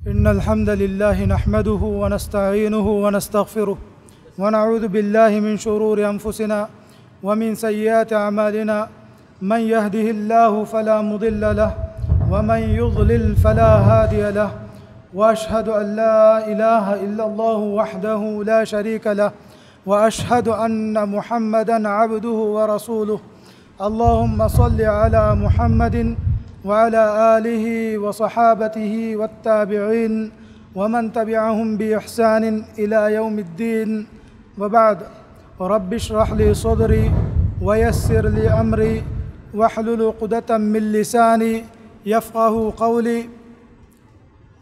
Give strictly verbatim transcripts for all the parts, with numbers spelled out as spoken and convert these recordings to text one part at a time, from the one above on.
إن الحمد لله نحمده ونستعينه ونستغفره، ونعوذ بالله من شرور أنفسنا ومن سيئات أعمالنا، من يهده الله فلا مضل له، ومن يضلل فلا هادي له، وأشهد أن لا إله إلا الله وحده لا شريك له، وأشهد أن محمدا عبده ورسوله. اللهم صل على محمد وعلى آله وصحابته والتابعين ومن تبعهم بإحسان إلى يوم الدين. وبعد، رب اشرح لي صدري ويسر لي أمري واحلل عقدة من لساني يفقهوا قولي.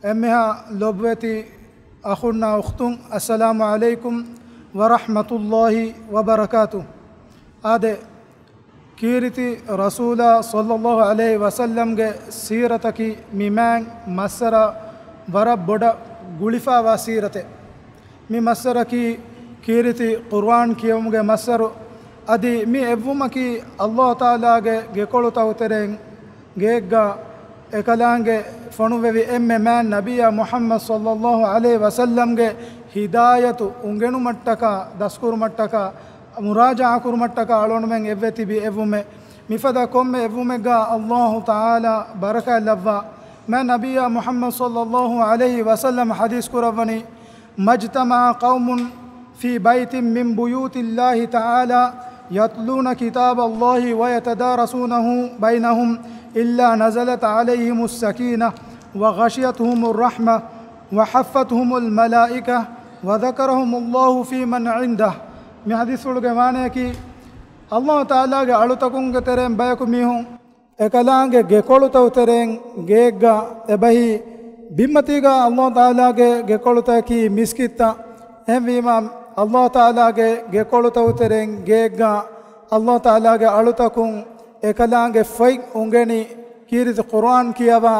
އެންމެހާ ލޮބުވެތި އަޚުންނާ އުޚްތުން، އައްސަލާމު ޢަލައިކުމް ވަރަޙްމަތުﷲި ވަބަރަކާތު. އާދެ، ކީރިތި ރަސޫލާ ޞައްލަﷲު ޢަލައިހި ވަސައްލަމްގެ ސީރަތަކީ މި މާތް މައްސަރަ ވަރަށް ބޮޑަށް ގުޅިފާވާ ސީރަތެއް. މި މައްސަރަކީ ކީރިތި ޤުރުއާން ކިޔެވުމުގެ މައްސަރު. އަދި މި އެއްވުމަކީ ﷲ ތަޢާލާގެ ގެކޮޅުތަކު ތެރެއިން ގެއެއްގަ އެކަލާނގެ ފޮނުއްވެވި އެންމެ މާތް ނަބިއްޔާ މުޙައްމަދު ޞައްލަﷲު ޢަލައިހި ވަސައްލަމްގެ ހިދާޔަތު އުނގެނުމަށްޓަކާ، ދަސްކުރުމަށްޓަކާ، މުރާޖަޢާ ކުރުމަށްޓަކާ އަޅުގަނޑުމެން އެއްވެ ތިބި އެއްވުމެއް. މިފަދަ ކޮންމެ އެއްވުމެއްގަ ﷲ ތަޢާލާ ބަރަކާތް ލައްވާ. މާތް ނަބިއްޔާ މުޙައްމަދު ޞައްލަﷲު ޢަލައިހި ވަސައްލަމަ ޙަދީޘް ކުރައްވަނީ، ما اجتمع قوم في بيت من بيوت الله تعالى يتلون كتاب الله ويتدارسونه بينهم إلا نزلت عليهم السكينة وغشيتهم الرحمة وحفتهم الملائكة وذكرهم الله فيمن عنده. މި ޙަދީޘްފުޅުގެ މާނަޔަކީ، ﷲ ތަޢާލާގެ އަޅުތަކުންގެ ތެރެއިން ބަޔަކު މީހުން އެކަލާނގެ ގެކޮޅުތައް ތެރެއިން ގެއެއްގަ އެބަހީ، ބިންމަތީގަ ﷲ ތަޢާލާގެ ގެކޮޅުތަކަކީ މިސްކިތްތައް. އެހެންވީމަ، ﷲ ތަޢާލާގެ ގެކޮޅުތައް ތެރެއިން ގެއެއްގަ ﷲ ތަޢާލާގެ އަޅުތަކުން އެކަލާނގެ ފޮތް އުނގެނި، ކީރިތި ޤުރުއާން ކިޔަވާ،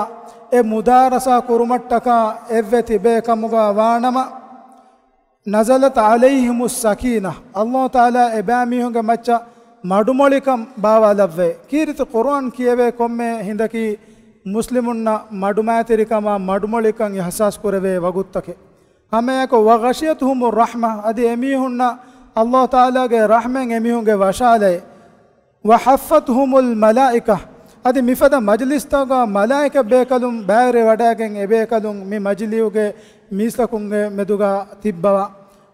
އެ މުދާރަސާ ކުރުމަށްޓަކާ އެއްވެ ތިބޭ ކަމުގަ ވާނަމަ، نزلت عليهم السكينة، ﷲ ތަޢާލާ އެބައިމީހުންގެ މައްޗަށް މަޑުމޮޅިކަން ބާވާލައްވައޭ. ކީރިތި ޤުރުއާން ކިޔެވޭ ކޮންމެ ހިނދަކީ މުސްލިމުންނަށް މަޑުމައިތިރިކަމާ މަޑުމޮޅިކަން އިޙްސާސް ކުރެވޭ ވަގުތުތަކެއް. ހަމައެކަށް، وغشيتهم الرحمة، އަދި އެމީހުންނަށް ﷲ ތަޢާލާގެ ރަޙްމަތް އެމީހުންގެ ވަށާލައޭ. وحفتهم الملائكة، އަދި މިފަދަ މަޖިލިސްތަކުގަ މަލާއިކަ ބޭކަލުން ބައިވެރިވަޑައިގެން އެބޭކަލުން މި މަޖިލީހުގެ މީސްތަކުންގެ މެދުގަ ތިއްބަވާ.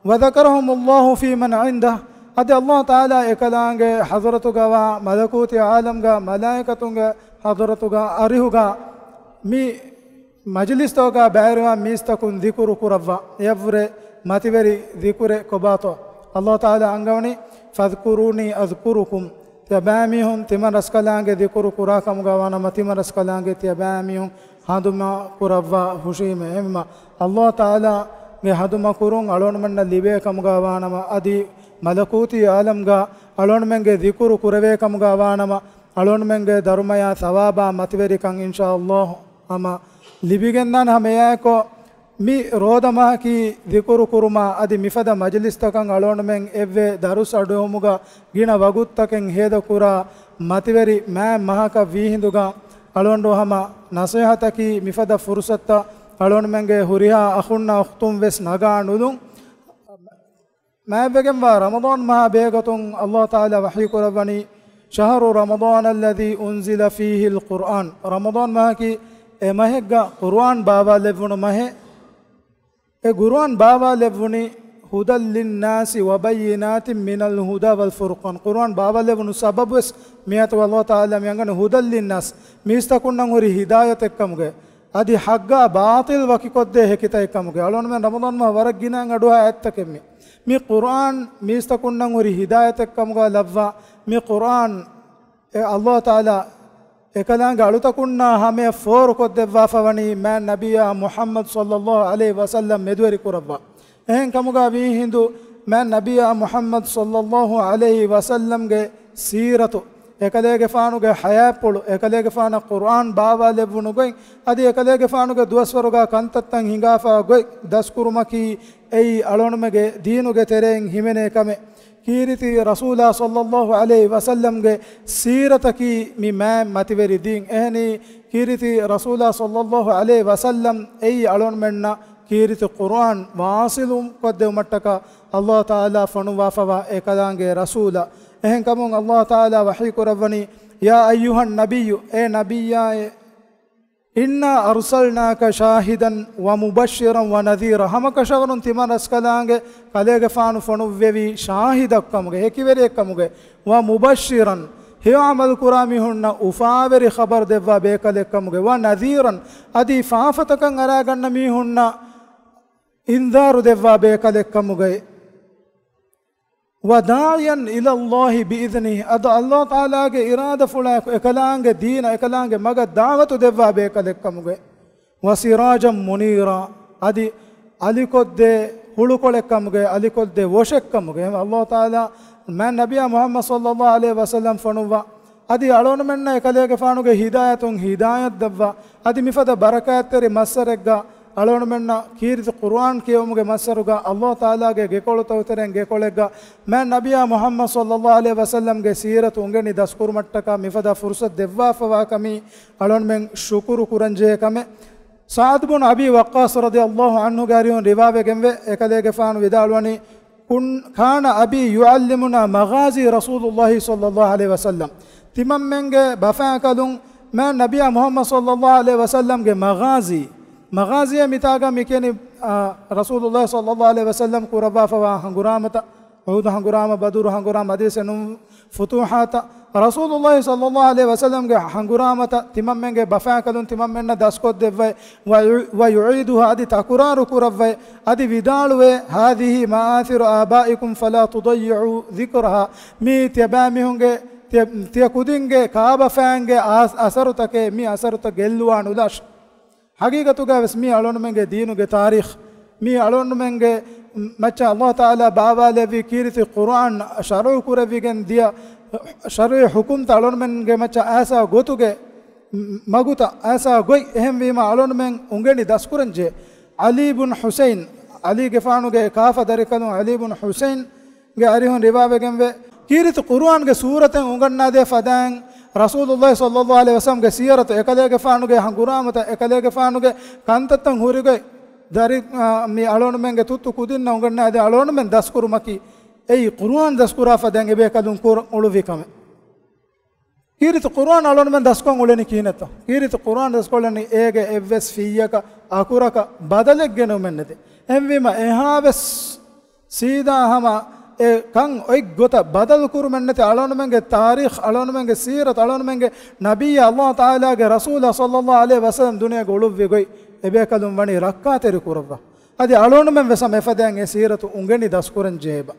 وذكرهم الله فيمن عنده، އަދި ﷲ ތަޢާލާ އެކަލާނގެ ޙަޟްރަތުގަވާ މަލަކޫތީ ޢާލަމްގަ މަލާއިކަތުންގެ ޙަޟްރަތުގަ އަރިހުގަ މި މަޖިލިސްތަކުގަ ބައިވެރިވާ މީސްތަކުން ޛިކުރު ކުރައްވާ. އެއަށްވުރެ މަތިވެރި ޛިކުރެއް ކޮބާތޯ؟ ﷲ ތަޢާލާ އަންގަވަނީ، فاذكروني أذكركم، ތިޔަބައިމީހުން ތިމަން ރަސްކަލާނގެ ޛިކުރު ކުރާ ކަމުގަ ވާނަމަ، ތިމަން ރަސްކަލާނގެ ތިޔަބައިމީހުން ހަނދުމަ ކުރައްވާ ހުށީމޭ. އެހެންވީމަ، ﷲ ތަޢާލާގެ ހަނދުމަ ކުރުން އަޅުގަނޑުމެންނަށް ލިބޭ ކަމުގަ ވާނަމަ، އަދި މަލަކޫތީ ޢާލަމްގަ އަޅުގަނޑުމެންގެ ޛިކުރު ކުރެވޭ ކަމުގަ ވާނަމަ، އަޅުގަނޑުމެންގެ ދަރުމަޔާ ޘަވާބާ މަތިވެރިކަން އިންޝާﷲ ހަމަ ލިބިގެންދާނެ. ހަމައެއާއެކު، މި ރޯދަ މަހަކީ ޛިކުރު ކުރުމާ އަދި މިފަދަ މަޖިލިސްތަކަށް އަޅުގަނޑުމެން އެއްވެ ދަރުސް އަޑުއެހުމުގަ ގިނަ ވަގުތުތަކެއް ހޭދަކުރާ މަތިވެރި މާތް މަހަކަށް ވީހިނދުގަ އަޅުގަނޑު ހަމަ ނަޞޭޙަތަކީ މިފަދަ ފުރުޞަތުތައް އަޅުގަނޑުމެންގެ ހުރިހާ އަޚުންނާ އުޚްތުން ވެސް ނަގާ ނުލުން. މާތްވެގެންވާ ރަމަޟާން މަހާ ބެހޭގޮތުން ﷲ ތަޢާލާ ވަޙީ ކުރައްވަނީ، شهر رمضان الذي أنزل فيه القرآن، ރަމަޟާން މަހަކީ އެ މަހެއްގަ ޤުރުއާން ބާވާލެއްވުނު މަހެއް. އެ ޤުރުއާން ބާވާލެއްވުނީ، هدى للناس وبينات من الهدى والفرقان، ޤުރުއާން ބާވާލެއްވުނު ސަބަބުވެސް މިއަތު ﷲ ތަޢާލާ މި އަންގަނީ هدى للناس، މީސްތަކުންނަށް ހުރި ހިދާޔަތެއްކަމުގައި. އަދި ޙައްޤާ ބާޠިލް ވަކިކޮށްދޭ ހެކިތައް އެއްކަމުގައި. އަޅުގަނޑުމެން ރަމަޟާން މަހު ވަރަށް ގިނައިން އަޑުއަހާ އެއްތަކެއް މި. މި ޤުރުއާން މީސްތަކުންނަށް ހުރި ހިދާޔަތެއްކަމުގައި ލައްވާ. މި ޤުރުއާން އެ ﷲ ތަޢާލާ އެކަލާނގެ އަޅުތަކުންނާ ހަމަޔަށް ފޯރުކޮށްދެއްވާފަ ވަނީ މާތް ނަބިއްޔާ މުޙައްމަދު ޞައްލަﷲު ޢަލައިހި ވަސައްލަމް މެދުވެރި ކުރައްވާ. އެހެން ކަމުގަ ވީހިނދު މާތް ނަބިއްޔާ މުޙައްމަދު ޞައްލަﷲު ޢަލައިހި ވަސައްލަމްގެ ސީރަތު، އެކަލޭގެފާނުގެ ޙަޔާތްޕުޅު، އެކަލޭގެފާނަށް ޤުރުއާން ބާވާލެއްވުނު ގޮތް، އަދި އެކަލޭގެފާނުގެ ދުވަސްވަރުގަ ކަންތައްތައް ހިނގާފަ ގޮތް ދަސްކުރުމަކީ އެއީ އަޅުގަނޑުމެންގެ ދީނުގެ ތެރެއިން ހިމެނޭ ކަމެއް. ކީރިތި ރަސޫލާ ޞައްލައްލާހު ޢަލައިހި ވަސައްލަމްގެ ސީރަތަކީ މި މާތް މަތިވެރި ދީން. އެހެނީ، ކީރިތި ރަސޫލާ ޞައްލައްލާހު ޢަލައިހި ވަސައްލަމް އެއީ އަޅުގަނޑުމެންނަށް ކީރިތި ޤުރުއާން ވާޞިލު ކޮށްދެވުމަށްޓަކާ ﷲ ތަޢާލާ ފޮނުއްވާފަވާ އެކަލާނގެ ރަސޫލާ. އެހެންކަމުން ﷲ ތަޢާލާ ވަޙީ ކުރައްވަނީ، يا أيها النبي، އޭ ނަބިއްޔާއޭ، إنا أرسلناك شاهدا ومبشرا ونذيرا، ހަމަކަށަވަރުން ތިމަން ރަސްކަލާނގެ ކަލޭގެފާނު ފޮނުއްވެވީ ޝާހިދަކަމުގެ، ހެކިވެރިއެއްކަމުގެ، ومبشرا، ހެޔޮ ޢަމަލުކުރާ މީހުންނަށް އުފާވެރި ޚަބަރު ދެއްވާ ބޭކަލެއްކަމުގެ، ونذيرا، އަދި ފާފަތަކަށް އަރާގަންނަ މީހުންނަށް އިންޒާރު ދެއްވާ ބޭކަލެއްކަމުގައި، وداعيا إلى الله بإذنه، އަދި ﷲ ތަޢާލާގެ އިރާދަފުޅާއެކު އެކަލާނގެ ދީނަށް އެކަލާނގެ މަގަށް ދަޢުވަތު ދެއްވާ ބޭކަލެއްކަމުގައި، وسراجا منيرا، އަދި އަލިކޮށްދޭ ހުޅުކޮޅެއްކަމުގައި، އަލިކޮށްދޭ ވޮށެއްކަމުގައި. އެހެން ﷲ ތަޢާލާ މާތް ނަބިއްޔާ މުޙައްމަދު ޞައްލައްލާހު ޢަލައިހި ވަސައްލަމް ފޮނުއްވާ، އަދި އަޅުގަނޑުމެންނަށް އެކަލޭގެފާނުގެ ހިދާޔަތުން ހިދާޔަތް ދެއްވާ، އަދި މިފަދަ ބަރަކާތްތެރި މައްސަރެއްގަ އަޅުގަނޑުމެންނަށް ކީރިތި ޤުރުއާން ކިޔެވުމުގެ މައްސަރުގަ ﷲ ތަޢާލާގެ ގެކޮޅުތަކުގެ ތެރެއިން ގެކޮޅެއްގަ މާތް ނަބިއްޔާ މުޙައްމަދު ޞައްލައްލާހު ޢަލައިހި ވަސައްލަމްގެ ސީރަތު އުނގެނި ދަސްކުރުމަށްޓަކާ މިފަދަ ފުރުޞަތު ދެއްވާފަވާކަމީ އަޅުގަނޑުމެން ޝުކުރު ކުރަންޖެހޭ ކަމެއް. ސަޢްދު ބުނު އަބީ ވައްޤާޞް ރަޟިޔައްލާހު ޢަންހުގެ އަރިހުން ރިވާވެގެންވޭ، އެކަލޭގެފާނު ވިދާޅުވަނީ، كن، كان أبي يعلمنا مغازي رسول الله صلى الله عليه وسلم. ތިމަންމެންގެ ބަފާކަލުން މާތް ނަބިއްޔާ މުޙައްމަދު ޞައްލައްލާހު ޢަލައިހި ވަސައްލަމްގެ މަޣާޒީ، މަޣާޒީއޭ މިތާގަ މިކިޔަނީ، އާ، ރަސޫލުﷲ ޞައްލައްލާހު ޢަލައިހި ވަސައްލަމް ކުރައްވާފަވާ ހަނގުރާމަތައް، އުޙުދު ހަނގުރާމަ، ބަދުރު ހަނގުރާމަ، އަދިވެސް އެނޫން ފުތޫޙާތައް. ރަސޫލުﷲ ޞައްލައްލާހު ޢަލައިހި ވަސައްލަމްގެ ހަނގުރާމަތައް ތިމަންމެންގެ ބަފާކަލުން ތިމަންމެންނަށް ދަސްކޮށްދެއްވައި، ويعيدها، އަދި ތަކުރާރު ކުރައްވައި، އަދި ވިދާޅުވޭ، هذه مآثر آبائكم فلا تضيعوا ذكرها. މީ ތިޔަބައިމީހުންގެ، ތިޔަ، ތިޔަ ކުދިންގެ ކާބަފައިންގެ އަ، އަސަރުތަކެއް، މި އަސަރުތައް ގެއްލުވާނުލާށޭ. ޙަޤީޤަތުގަވެސް މީ އަޅުގަނޑުމެންގެ ދީނުގެ ތާރީޚް، މީ އަޅުގަނޑުމެންގެ މައްޗަށް ﷲ ތަޢާލާ ބާވާލެއްވި ކީރިތި ޤުރުއާން ޝަރުޢު ކުރެވިގެން ދިޔަ ޝަރުޢީ ޙުކުމްތައް އަޅުގަނޑުމެންގެ މައްޗަށް އައިސާ ގޮތުގެ މަގުތައް އައިސާ ގޮތް. އެހެންވީމަ އަޅުގަނޑުމެން އުނގެނި ދަސްކުރަންޖެހޭ. ޢަލީ ބުން ޙުސައިން، ޢަލީގެފާނުގެ ކާފަ ދަރިކަލުން ޢަލީ ބުން ޙުސައިންގެ އަރިހުން ރިވާވެގެންވޭ. ކީރިތި ޤުރުއާންގެ ސޫރަތެއް އުނގަންނާދޭ ފަދައިން ރަސޫލުﷲ ޞައްލައްލާހު ޢަލައިހި ވަސައްލަމްގެ ސީރަތު، އެކަލޭގެފާނުގެ ހަނގުރާމަތައް، އެކަލޭގެފާނުގެ ކަންތައްތައް ހުރިގޮތް ދަރި، އާ، މި އަޅުގަނޑުމެންގެ ތުއްތު ކުދިންނަށް އުނގަންނާދޭ. އަޅުގަނޑުމެން ދަސްކުރުމަކީ އެއީ ޤުރުއާން ދަސްކުރާ ފަދައިން އެބޭކަލުން ކުރަން އުޅުއްވި ކަމެއް. ކީރިތި ޤުރުއާން އަޅުގަނޑުމެން ދަސްކޮށް އުޅެނީ ކިހިނެއްތޯ؟ ކީރިތި ޤުރުއާން ދަސްކޮށްލަނީ އޭގެ އެއްވެސް ފިއްޔަކަށް އަކުރަކަށް ބަދަލެއް ގެނެވުމެއްނެތި. އެހެންވީމަ އެހާވެސް ސީދާ ހަމަ އެ ކަން އޮތް ގޮތަށް ބަދަލު ކުރުމެއްނެތި އަޅުގަނޑުމެންގެ ތާރީޚް، އަޅުގަނޑުމެންގެ ސީރަތު، އަޅުގަނޑުމެންގެ ނަބިއްޔާ، ﷲ ތަޢާލާގެ ރަސޫލާ ޞައްލައްލާހު ޢަލައިހި ވަސައްލަމް ދުނިޔޭގަ އުޅުއްވި ގޮތް އެބޭކަލުން ވަނީ ރައްކާތެރި ކުރައްވާ. އަދި އަޅުގަނޑުމެން ވެސް ހަމަ އެފަދައިން އެ ސީރަތު އުނގެނި ދަސްކުރަން ޖެހޭބަ.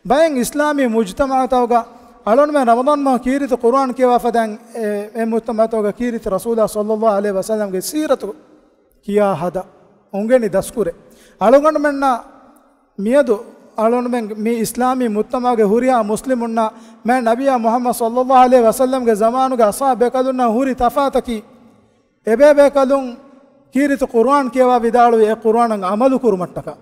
ބައެއް އިސްލާމީ މުޖްތަމަޢުތަކުގަ އަޅުގަނޑުމެން ރަމަޟާން މަހު ކީރިތި ޤުރުއާން ކިޔަވާ ފަދައިން އެ، އެ މުޖްތަމަޢުތަކުގަ ކީރިތި ރަސޫލާ ޞައްލައްލާހު ޢަލައިހި ވަސައްލަމްގެ ސީރަތު ކިޔާ ހަދާ އުނގެނި ދަސްކުރޭ. އަޅުގަނޑުމެންނަށް މިއަދު އަޅުގަނޑުމެން މި އިސްލާމީ މުޖްތަމަޢުގެ ހުރިހާ މުސްލިމުންނާ މާތް ނަބިއްޔާ މުޙައްމަދު ޞައްލައްލާހު ޢަލައިހި ވަސައްލަމްގެ ޒަމާނުގެ އަޞްޙާބު ބޭކަލުންނާ ހުރި ތަފާތަކީ، އެބޭބޭކަލުން ކީރިތި ޤުރުއާން ކިޔަވާ ވިދާޅުވި އެ ޤުރުއާނަށް ޢަމަލު ކުރުމަށްޓަކާ.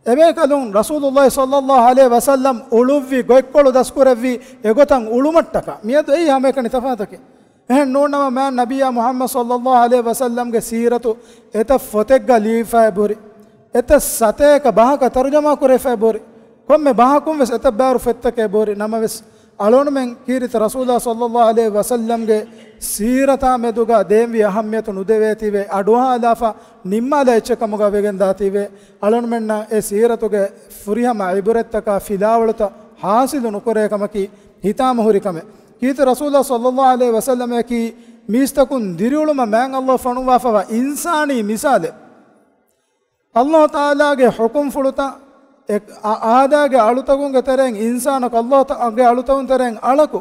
އެބޭކަލުން ރަސޫލުﷲ ޞައްލައްލާހު ޢަލައިހި ވަސައްލަމް އުޅުއްވި ގޮތްކޮޅު ދަސްކުރެއްވީ އެގޮތަށް އުޅުމަށްޓަކާ. މިއަދު އެއީ ހަމައެކަނި ތަފާތަކެއް. އެހެން ނޫންނަމަ މާތް ނަބިއްޔާ މުޙައްމަދު ޞައްލައްލާހު ޢަލައިހި ވަސައްލަމްގެ ސީރަތު އެތައް ފޮތެއްގަ ލިޔެފައި ބުރި، އެތައް ސަތޭކަ ބަހަކަށް ތަރުޖަމާ ކުރެފައި ބުރި، ކޮންމެ ބަހަކުން ވެސް އެތައް ބާރު ފޮތްތަކެއް ބުރި ނަމަވެސް، އަޅުގަނޑުމެން ކީރިތި ރަސޫލާ ޞައްލައްލާހު ޢަލައިހި ވަސައްލަމްގެ ސީރަތާ މެދުގަ ދޭންވީ އަހައްމިޔަތު ނުދެވޭތީވެ، އަޑުއަހާލާފަ ނިންމާލާ އެއްޗެއް ކަމުގަ ވެގެންދާތީވެ، އަޅުގަނޑުމެންނަށް އެ ސީރަތުގެ ފުރިހަމަ ޢިބުރަތްތަކާ ފިލާވަޅުތައް ޙާޞިލު ނުކުރޭ ކަމަކީ ހިތާމަހުރި ކަމެއް. ކީރިތި ރަސޫލާ ޞައްލައްލާހު ޢަލައިހި ވަސައްލަމަކީ މީސްތަކުން ދިރިއުޅުމަށް މާތް ﷲ ފޮނުއްވާފަވާ އިންސާނީ މިސާލެއް. ﷲ ތަޢާލާގެ ޙުކުމްފުޅުތައް އެ، އާ، އާދާގެ އަޅުތަކުންގެ ތެރެއިން އިންސާނަކު، ﷲ ތަ، ގެ އަޅުތަކުން ތެރެއިން އަޅަކު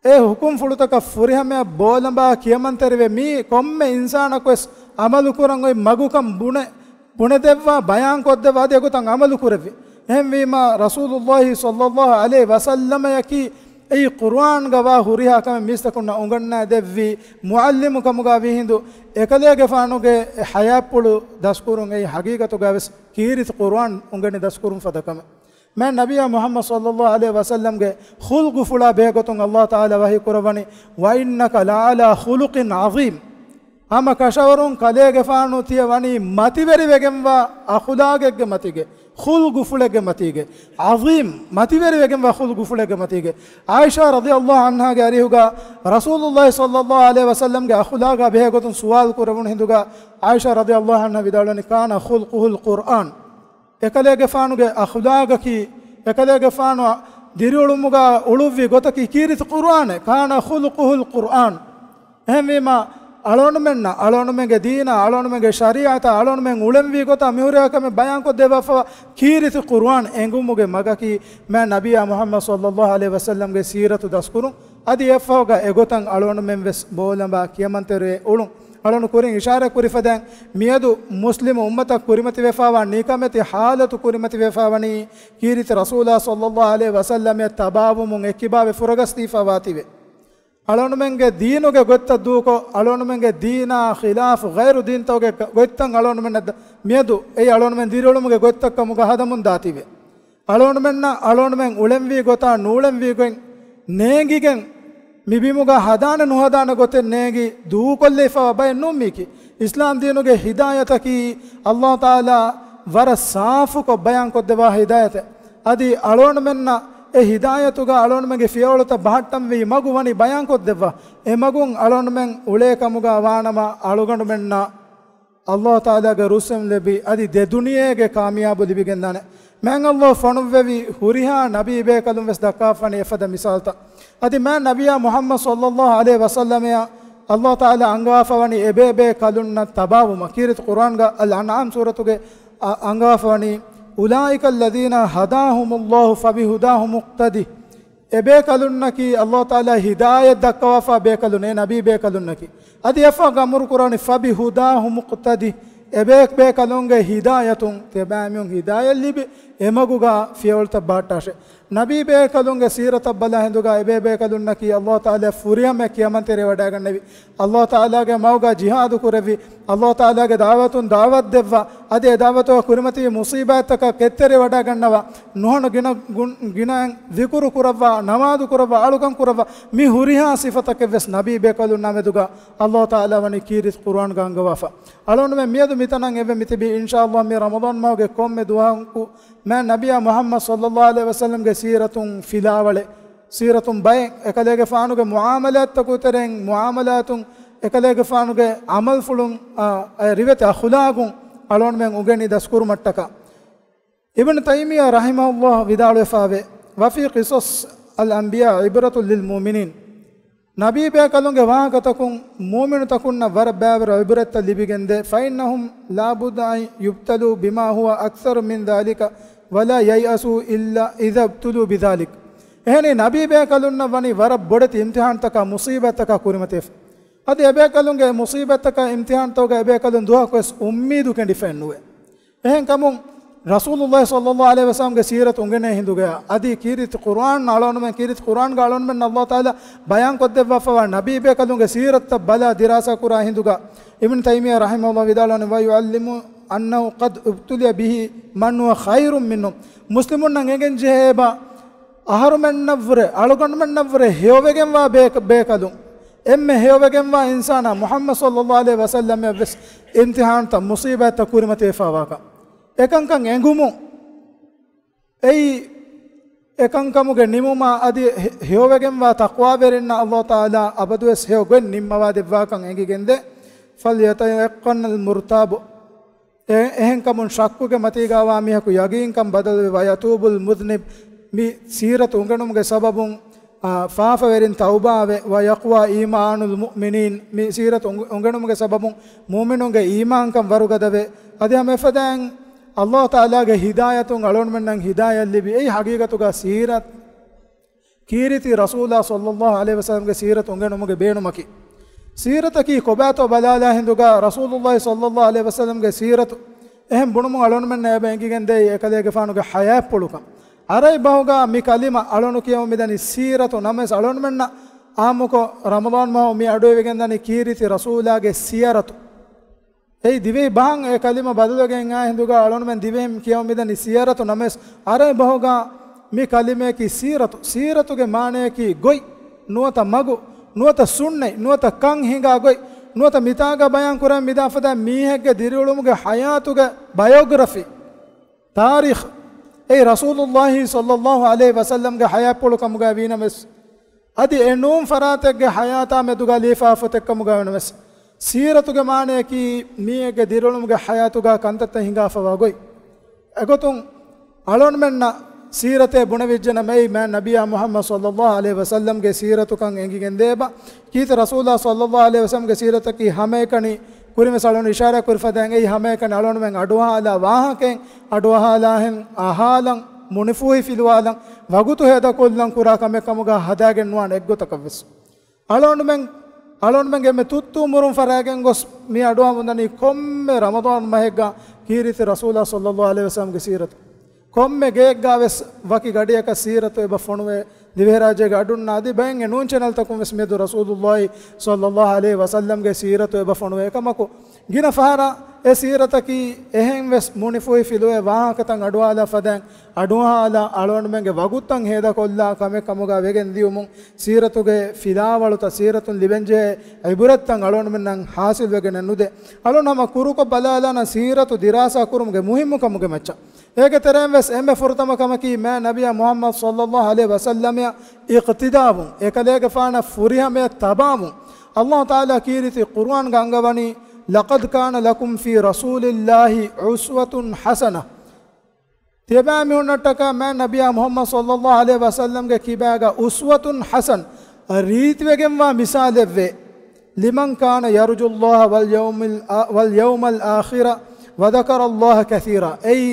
އެ ޙުކުމްފުޅުތަކަށް ފުރިހަމަޔަށް ބޯލަނބާ ކިޔަމަންތެރިވެ، މީ ކޮންމެ އިންސާނަކުވެސް ޢަމަލުކުރަން އޮތް މަގުކަން ބުނެ، ބުނެދެއްވާ، ބަޔާންކޮށްދެއްވާ، އަދި އެގޮތަށް ޢަމަލުކުރެއްވި. އެހެންވީމާ، ރަސޫލުﷲ ޞައްލައްލާހު ޢަލައިހި ވަސައްލަމަޔަކީ އެއީ ޤުރުއާންގަ ވާ ހުރިހާ ކަމެއް މީސްތަކުންނަށް އުނގަންނާދެއްވި މުޢައްލިމު ކަމުގަ ވީހިނދު، އެކަލޭގެފާނުގެ ޙަޔާތްޕުޅު ދަސްކުރުން އެއީ ޙަޤީޤަތުގަވެސް ކީރިތި ޤުރުއާން އުނގެނި ދަސްކުރުން ފަދަ ކަމެއް. މާތް ނަބިއްޔާ މުޙައްމަދު ޞައްލައްލާހު ޢަލައިހި ވަސައްލަމްގެ ޚުލްޤުފުޅާ ބެހޭގޮތުން ﷲ ތަޢާލާ ވަޙީ ކުރައްވަނީ، "وإنك لعلى خلق عظيم." ހަމަ ކަށަވަރުން ކަލޭގެފާނު ތިޔަ ވަނީ މަތިވެރިވެގެންވާ އަޚުލާގެއްގެ މަތީގެ، ޚުލްޤުފުޅެއްގެ މަތީގެ، ޢަޒީމް، މަތިވެރިވެގެންވާ ޚުލްޤުފުޅެއްގެ މަތީގެ. ޢާއިޝާ ރަޟިޔައްލާހު ޢަންހާގެ އަރިހުގަ ރަސޫލުﷲ ޞައްލައްލާހު ޢަލައިހި ވަސައްލަމްގެ އަޚުލާގާ ބެހޭގޮތުން ސުވާލު ކުރެވުނު ހިނދުގަ ޢާއިޝާ ރަޟިޔައްލާހު ޢަންހާ ވިދާޅުވަނީ، "كان خلقه القرآن." އެކަލޭގެފާނުގެ އަޚުލާގަކީ، އެކަލޭގެފާނު ދިރިއުޅުމުގަ އުޅުއްވި ގޮތަކީ ކީރިތި ޤުރުއާނެއް. كان خلقه القرآن. އެހެންވީމަ، އަޅުގަނޑުމެންނަށް، އަޅުގަނޑުމެންގެ ދީނާ، އަޅުގަނޑުމެންގެ ޝަރީޢަތާ، އަޅުގަނޑުމެން އުޅެންވީ ގޮތާ މިހުރިހާ ކަމެއް ބަޔާންކޮށްދެއްވާފަވާ ކީރިތި ޤުރުއާން އެނގުމުގެ މަގަކީ، މާތް ނަބިއްޔާ މުޙައްމަދު ޞައްލައްލާހު ޢަލައިހި ވަސައްލަމްގެ ސީރަތު ދަސްކުރުން. އަދި އެއަށްފަހުގަ އެގޮތަށް އަޅުގަނޑުމެން ވެސް ބޯލަނބާ ކިޔަމަންތެރިވެ އުޅުން. އަޅުގަނޑު ކުރިން އިޝާރާތް ކުރި ފަދައިން، މިއަދު މުސްލިމު އުއްމަތަށް ކުރިމަތިވެފަވާ ނިކަމެތި ޙާލަތު ކުރިމަތިވެފަވަނީ، ކީރިތި ރަސޫލާ ޞައްލައްލާހު ޢަލައިހި ވަސައްލަމަށް ތަބާވުމުން އެއްކިބާވެ ފުރަގަސްދީފަވާތީވެ. އަޅުގަނޑުމެންގެ ދީނުގެ ގޮތްތައް ދޫކޮށް، އަޅުގަނޑުމެންގެ ދީނާ ޚިލާފު ޣައިރު ދީންތަކުގެ ގޮތްތައް އަޅުގަނޑުމެންނަށް ދަ-، މިއަދު އެއީ އަޅުގަނޑުމެން ދިރިއުޅުމުގެ ގޮތްތައް ކަމުގަ ހަދަމުން ދާތީވެ. އަޅުގަނޑުމެންނަށް އަޅުގަނޑުމެން އުޅެންވީ ގޮތާ ނޫޅެންވީ ގޮތް ނޭނގިގެން، މި ބިމުގަ ހަދާނެ ނުހަދާނެ ގޮތެއް ނޭނގި ދޫކޮށްލެވިފަވާ ބައެއް ނޫން މީކީ. އިސްލާމް ދީނުގެ ހިދާޔަތަކީ ﷲ ތަޢާލާ ވަރަށް ސާފުކޮށް ބަޔާންކޮށްދެއްވާ ހިދާޔަތެއް. އަދި އަޅުގަނޑުމެންނަށް އެ ހިދާޔަތުގަ އަޅުގަނޑުމެންގެ ފިޔަވަޅުތައް ބަހައްޓަންވީ މަގު ވަނީ ބަޔާންކޮށްދެއްވާ. އެ މަގުން އަޅުގަނޑުމެން އުޅޭ ކަމުގަ ވާނަމަ، އަޅުގަނޑުމެންނަށް ﷲ ތަޢާލާގެ ރުއްސުން ލިބި، އަދި ދެ ދުނިޔޭގެ ކާމިޔާބު ލިބިގެންދާނެ. މާތް ﷲ ފޮނުއްވެވި ހުރިހާ ނަބީ ބޭކަލުން ވެސް ދައްކާފަވަނީ އެފަދަ މިސާލުތައް. އަދި މާތް ނަބިއްޔާ މުޙައްމަދު ޞައްލައްލާހު ޢަލައިހި ވަސައްލަމަށް ﷲ ތަޢާލާ އަންގަވާފަވަނީ އެބޭބޭކަލުންނަށް ތަބާވުމަށް. ކީރިތި ޤުރުއާންގަ އަލްއަންޢާމް ސޫރަތުގެ އަ-، އަންގަވާފަވަނީ، "أولئك الذين هداهم الله فبهداهم اقتده." އެބޭކަލުންނަކީ ﷲ ތަޢާލާ ހިދާޔަތް ދައްކަވާފާ ބޭކަލުން، އެ ނަބީ ބޭކަލުންނަކީ. އަދި އެއަށްފަހު އަމުރު ކުރަނީ، "فبهداهم اقتده." އެބޭ-، ބޭކަލުންގެ ހިދާޔަތުން ތިޔަބައިމީހުން ހިދާޔަތް ލިބި، އެމަގުގަ ފިޔަވަޅުތައް ބަހައްޓާށޭ. ނަބީ ބޭކަލުންގެ ސީރަތަށް ބަލާ ހިނދުގަ އެބޭބޭކަލުންނަކީ ﷲ ތަޢާލާ ފުރިހަމައަށް ކިޔަމަންތެރިވެވަޑައިގަންނެވި. ﷲ ތަޢާލާގެ މަގުގަ ޖިހާދު ކުރެއްވި، ﷲ ތަޢާލާގެ ދަޢުވަތުން ދަޢުވަތު ދެއްވާ، އަދި އެ ދަޢުވަތުގަ ކުރިމަތިވި މުޞީބާތްތަކަށް ކެތްތެރިވަޑައިގަންނަވާ، ނުހަނު ގިނަ ގުން-، ގިނައިން ޛިކުރު ކުރައްވާ، ނަމާދު ކުރައްވާ، އަޅުކަން ކުރައްވާ، މި ހުރިހާ ސިފަތަކެއް ވެސް ނަބީ ބޭކަލުންނާ މެދުގަ ﷲ ތަޢާލާ ވަނީ ކީރިތި ޤުރުއާންގަ އަންގަވާފަ. އަޅުގަނޑުމެން މިއަދު މިތަނަށް އެބަ މިތިބީ، އިންޝާﷲ މި ރަމަޟާން މަހުގެ ކޮންމެ ދުވަހަކު މާތް ނަބިއްޔާ މުޙައްމަދު ޞައްލައްލާހު ޢަލައިހި ވަސައްލަމްގެ ސީރަތުން ފިލާވަޅެއް، ސީރަތުން ބައެއް، އެކަލޭގެފާނުގެ މުޢާމަލާތްތަކުގެ ތެރެއިން، މުޢާމަލާތުން، އެކަލޭގެފާނުގެ ޢަމަލުފުޅުން، އާ، އެ ރިވެތި އަޚުލާގުން އަޅުގަނޑުމެން އުނގެނި ދަސްކުރުމަށްޓަކާ. އިބްނު ތައިމިއްޔާ ރަޙިމަހުﷲ ވިދާޅުވެފައިވޭ، "وفي قصص الأنبياء عبرة للمؤمنين." ނަބީ ބޭކަލުންގެ ވާހަކަތަކުން މުއުމިނުތަކުންނަށް ވަރަށް ބައިވަރު ޢިބްރަތްތައް ލިބިގެންދޭ. "فإنهم لا بد أن يبتلوا بما هو أكثر من ذلك ولا ييأسوا إلا إذا ابتلوا بذلك." އެހެނީ، ނަބީ ބޭކަލުންނަށް ވަނީ ވަރަށް ބޮޑެތި އިމްތިޙާންތަކާ، މުޞީބަތްތަކާ ކުރިމަތިވެފަ. އަދި އެބޭކަލުންގެ މުޞީބަތްތަކާ، އިމްތިޙާންތަކުގަ އެބޭކަލުން ދުވަހަކުވެސް އުއްމީދު ކެނޑިފައެއް ނުވޭ. އެހެންކަމުން، ރަސޫލުﷲ ޞައްލައްލާހު ޢަލައިހި ވަސައްލަމްގެ ސީރަތު އުނގެނޭ ހިނދުގަ، އަދި ކީރިތި ޤުރުއާން އަޅުގަނޑުމެން، ކީރިތި ޤުރުއާންގަ އަޅުގަނޑުމެންނަށް ﷲ ތަޢާލާ ބަޔާންކޮށްދެއްވާފަވާ ނަބީ ބޭކަލުންގެ ސީރަތަށް ބަލާ ދިރާސާ ކުރާ ހިނދުގަ، އިބްނު ތައިމިއްޔާ ރަޙިމަހުﷲ ވިދާޅުވަނީ، "ويعلم أنه قد ابتلي به من هو خير منهم." މުސްލިމުންނަށް އެނގެން ޖެހޭ އެބަ، އަހަރުމެންނަށްވުރެ، އަޅުގަނޑުމެންނަށްވުރެ ހެޔޮވެގެންވާ ބޭ-، ބޭކަލުން، އެންމެ ހެޔޮވެގެންވާ އިންސާނާ މުޙައްމަދު ޞައްލައްލާހު ޢަލައިހި ވަސައްލަމަށްވެސް އިމްތިޙާންތައް، މުޞީބާތްތައް ކުރިމަތިވެފައިވާކަން. އެކަންކަން އެނގުމުން، އެއީ އެކަންކަމުގެ ނިމުމާ އަދި ހެ-، ހެޔޮވެގެންވާ ތަޤްވާވެރިންނަށް ﷲ ތަޢާލާ އަބަދުވެސް ހެޔޮ ގޮތް ނިންމަވާ ދެއްވާކަން އެނގިގެންދޭ. "فليتيقن المرتاب." އެ-، އެހެންކަމުން ޝައްކުގެ މަތީގަވާ މީހަކު ޔަގީންކަން ބަދަލުވެ، "ويتوب المذنب." މި ސީރަތު އުނގެނުމުގެ ސަބަބުން، އާ، ފާފަވެރިން ތައުބާވެ، "ويقوى إيمان المؤمنين." މި ސީރަތު އުނގ-، އުނގެނުމުގެ ސަބަބުން މުއުމިނުންގެ އީމާންކަން ވަރުގަދަވެ، އަދި ހަމަ އެފަދައިން ﷲ ތަޢާލާގެ ހިދާޔަތުން އަޅުގަނޑުމެންނަށް ހިދާޔަތް ލިބި. އެއީ ހަގީގަތުގަ ސީރަތް، ކީރިތި ރަސޫލާ ޞައްލައްލާހު ޢަލައިހި ވަސައްލަމްގެ ސީރަތު އުނގެނުމުގެ ބޭނުމަކީ. ސީރަތަކީ ކޮބާތޯ ބަލާލާ ހިނދުގަ ރަސޫލުﷲ ޞައްލައްލާހު ޢަލައިހި ވަސައްލަމްގެ ސީރަތު. އެހެން ބުނުމުން އަޅުގަނޑުމެންނަށް އެބަ އެނގިގެންދޭ އެކަލޭގެފާނުގެ ޙަޔާތްޕުޅުކަން. ޢަރަބި ބަހުގަ މި ކަލިމަ އަޅުގަނޑު ކިޔަމުން މިދަނީ ސީރަތު ނަމަވެސް، އަޅުގަނޑުމެންނަށް ޢާއްމުކޮށް ރަމަޟާން މަހު މި އަޑުއިވިގެންދަނީ ކީރިތި ރަސޫލާގެ ސިޔަރަތު. އެއީ ދިވެހި ބަހަށް އެ ކަލިމަ ބަދަލުވެގެން އާ ހިނދުގަ އަޅުންމެން ދިވެހިން ކިޔަވަމުން މިދަނީ ސިޔަރަތު ނަމަވެސް، އަރަބި ބަހުގަ މި ކަލިމަޔަކީ ސީރަތު. ސީރަތުގެ މާނަޔަކީ ގޮތް، ނުވަތަ މަގު، ނުވަތަ ސުންނަތް، ނުވަތަ ކަން ހިނގާ ގޮތް، ނުވަތަ މިތާގަ ބަޔާން ކުރަން މިދާ ފަދަ މީހެއްގެ ދިރިއުޅުމުގެ ހަޔާތުގެ ބަޔޮގްރަފީ، ތާރީޚް. އެއީ ރަސޫލުﷲ ޞައްލަﷲ ޢަލައިހި ވަސައްލަމްގެ ހަޔާތްޕުޅު ކަމުގައި ވީނަމަވެސް، އަދި އެ ނޫން ފަރާތެއްގެ ހަޔާތާ މެދުގަ ލީފާފޮތެއް ކަމުގައި ވީނަމަވެސް، ސީރަތުގެ މާނަޔަކީ މީހެއްގެ ދިރިއުޅުމުގެ ހަޔާތުގަ ކަންތައްތައް ހިނގާފަވާ ގޮތް. އެގޮތުން އަޅުންމެންނަށް ސީރަތޭ ބުނެވިއްޖެނަމަ، އެއީ މާތް ނަބިއްޔާ މުޙައްމަދު ޞައްލަﷲ ޢަލައިހި ވަސައްލަމްގެ ސީރަތުކަން އެނގިގެން ދޭބަ. ކީރިތި ރަސޫލާ ޞައްލަﷲ ޢަލައިހި ވަސައްލަމްގެ ސީރަތަކީ ހަމައެކަނި، ކުރިންވެސް އަޅުން އިޝާރާތް ކުރި ފަދައިން، އެއީ ހަމައެކަނި އަޅުންމެން އަޑުއަހާލާ ވާހަކައެއް، އަޑުއަހާލާހެން އަހާލަން، މުނިފޫހި ފިލުވާލަން، ވަގުތު ހޭދަކޮށްލަން ކުރާ ކަމެއް ކަމުގަ ހަދާގެން ނުވާނެ އެއްގޮތަކަށްވެސް. އަޅުގަނޑުމެން، އަޅުގަނޑުމެންގެ އެންމެ ތުއްތު އުމުރުން ފަށާގެން ގޮސް މި އަޑުއަހަމުން ދަނީ ކޮންމެ ރަމަޟާން މަހެއްގަ ކީރިތި ރަސޫލާ ޞައްލަﷲ ޢަލައިހި ވަސައްލަމްގެ ސީރަތު. ކޮންމެ ގެއެއްގަ ވެސް ވަކި ގަޑިއަކަށް ސީރަތު އެބަ ފޮނުވޭ، ދިވެހިރާއްޖޭގެ އަޑުންނާ އަދި ބައެއް އެ ނޫން ޗެނަލްތަކުން ވެސް މިއަދު ރަސޫލުﷲ ޞައްލަﷲ ޢަލައިހި ވަސައްލަމްގެ ސީރަތު އެބަ ފޮނުވޭ. އެކަމަކު، ގިނަ ފަހަރަށް އެ ސީރަތަކީ އެހެން ވެސް މުނިފޫހި ފިލުވޭ ވާހަކަތައް އަޑުއަހާލާ ފަދައިން އަޑުއަހާލާ އަޅުގަނޑުމެންގެ ވަގުތުތައް ހޭދަކޮށްލާ ކަމެއް ކަމުގަ ވެގެން ދިޔުމުން، ސީރަތުގެ ފިލާވަޅުތައް، ސީރަތުން ލިބެންޖެހޭ ޢިބުރަތްތައް އަޅުގަނޑުމެންނަށް ޙާޞިލްވެގެނެއް ނުދޭ. އަޅުގަނޑު ހަމަ ކުރުކޮށް ބަލާލާނަން ސީރަތު ދިރާސާ ކުރުމުގެ މުހިއްމުކަމުގެ މައްޗަށް. އޭގެ ތެރެއިން ވެސް އެންމެ ފުރަތަމަ ކަމަކީ މާތް ނަބިއްޔާ މުޙައްމަދު ޞައްލަﷲ ޢަލައިހި ވަސައްލަމައަށް އިޤްތިދާވުން، އެކަލޭގެފާނަށް ފުރިހަމަޔަށް ތަބާވުން. ﷲ ތަޢާލާ ކީރިތި ޤުރުއާންގަ އަންގަވަނީ، "لقد كان لكم في رسول الله أسوة حسنة." ތިޔަބައިމީހުންނަށްޓަކާ މާތް ނަބިއްޔާ މުޙައްމަދު ޞައްލަﷲ ޢަލައިހި ވަސައްލަމްގެ ކިބާގަ އުސްވަތުން ޙަސަން، ރީތިވެގެންވާ މިސާލެއްވޭ. "لمن كان يرجو الله واليوم ال-، واليوم الآخر وذكر الله كثيرا." އެއީ،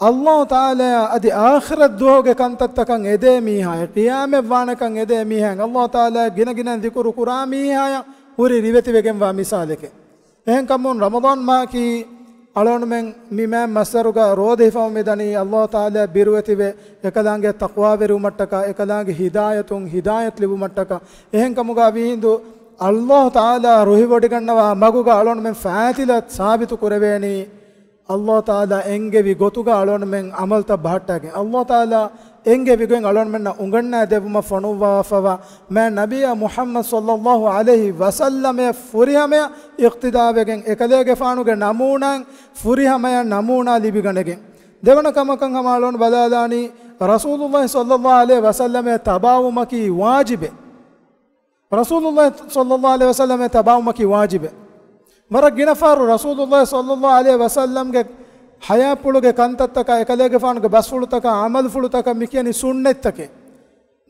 ﷲ ތަޢާލާ އަދި އާޚިރަތް ދުވަހުގެ ކަންތައްތަކަށް އެދޭ މީހާއަށް، ޤިޔާމަތް ވާނެކަން އެދޭ މީހާއަށް ﷲ ތަޢާލާ ގިނަގިނައިން ޛިކުރު ކުރާ މީހާއަށް ހުރި ރިވެތިވެގެންވާ މިސާލެކޭ. އެހެންކަމުން ރަމަޟާން މަހަކީ އަޅުގަނޑުމެން މި މާތް މައްސަރުގަ ރޯދަ ހިފަމުން މިދަނީ ﷲ ތަޢާލާ ބިރުވެތިވެ، އެކަލާނގެ ތަޤްވާވެރިވުމަށްޓަކާ، އެކަލާނގެ ހިދާޔަތުން ހިދާޔަތް ލިބުމަށްޓަކާ. އެހެންކަމުގަ ވީހިނދު ﷲ ތަޢާލާ ރުހިވޮޑިގަންނަވާ މަގުގަ އަޅުގަނޑުމެން ފާތިލަ ސާބިތު ކުރެވޭނީ، ﷲ ތަޢާލާ އެންގެވި ގޮތުގަ އަޅުގަނޑުމެން ޢަމަލުތައް ބަހައްޓާގެން. ﷲ ތަޢާލާ އެންގެވި ގޮތް އަޅުގަނޑުމެންނަށް އުނގަންނާ ދެއްވުމަށް ފޮނުއްވާފަވާ މާތް ނަބިއްޔާ މުޙައްމަދު ޞައްލަﷲ ޢަލައިހި ވަސައްލަމައަށް ފުރިހަމަޔަށް އިޤްތިދާވެގެން، އެކަލޭގެފާނުގެ ނަމޫނާއިން ފުރިހަމަޔަށް ނަމޫނާ ލިބިގަނެގެން. ދެވަނަ ކަމަކަށް ހަމަ އަޅުގަނޑު ބަލާލާނީ، ރަސޫލުﷲ ޞައްލަﷲ ޢަލައިހި ވަސައްލަމައަށް ތަބާވުމަކީ ވާޖިބެއް. ރަސޫލުﷲ ޞައްލަﷲ ޢަލައިހި ވަސައްލަމައަށް ތަބާވުމަކީ ވާޖިބެއް. ވަރަށް ގިނަ ފަހަރު ރަސޫލުﷲ ޞައްލަﷲ ޢަލައިހި ވަސައްލަމްގެ ޙަޔާތްޕުޅުގެ ކަންތައްތަކާ، އެކަލޭގެފާނުގެ ބަސްފުޅުތަކާ، ޢަމަލުފުޅުތަކަށް މި ކިޔަނީ ސުންނަތްތަކޭ.